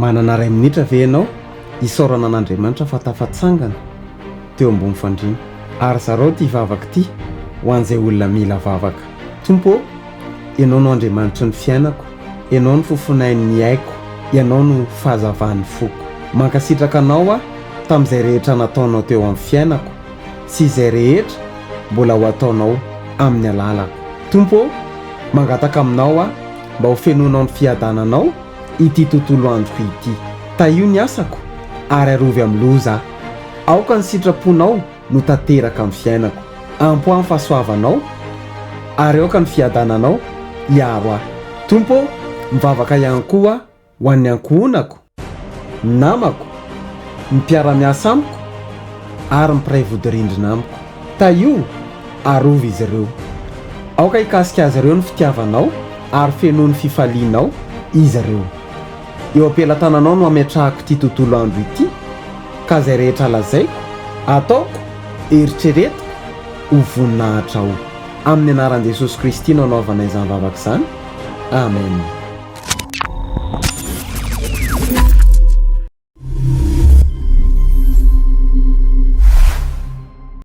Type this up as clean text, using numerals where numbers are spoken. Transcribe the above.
Manana iray minitra ve ianao hisaorana an'Andriamanitra fa tafatsangana teo ambony fandriana? Ary zarao ity vavaka ity ho an'izay olona mila vavaka. Tompo ô, Ianao no Andriamanitry ny fiainako, Ianao no fofonain'ny aiko, Ianao no fahazavan'ny foko. Mankasitraka Anao aho tamin'izay rehetra nataonao teo amin'ny fiainako sy izay rehetra mbola ho ataonao amin'ny alalako. Tompo ô, mangataka Aminao aho mba ho fenoinao ny fiadananao ity tontolo androko ity. Tahio ny asako ary arovy amin'ny loza aho. Aoka ny sitraponao no tanteraka amin'ny fiainako. Ampo ahy ny fahasoavanao ary aoka ny fiadananao hiaro ahy. Tompo ô, mivavaka ihany koa aho ho an'ny ankohonako, ny namako, ny mpiara-miasa amiko ary ny mpiray vodirindrina amiko. Tahio, arovy izy ireo. Aoka hikasika azy ireo ny fitiavanao ary fenoy ny fifalianao izy ireo. Eo am-pelatananao no ametrahako ity tontolo andro ity, ka izay rehetra lazaiko, ataoko, eritreretiko, ho voninahitrao. Amin'ny anaran'i Jesosy Kristy no anaovana izany vavaka izany. Amen.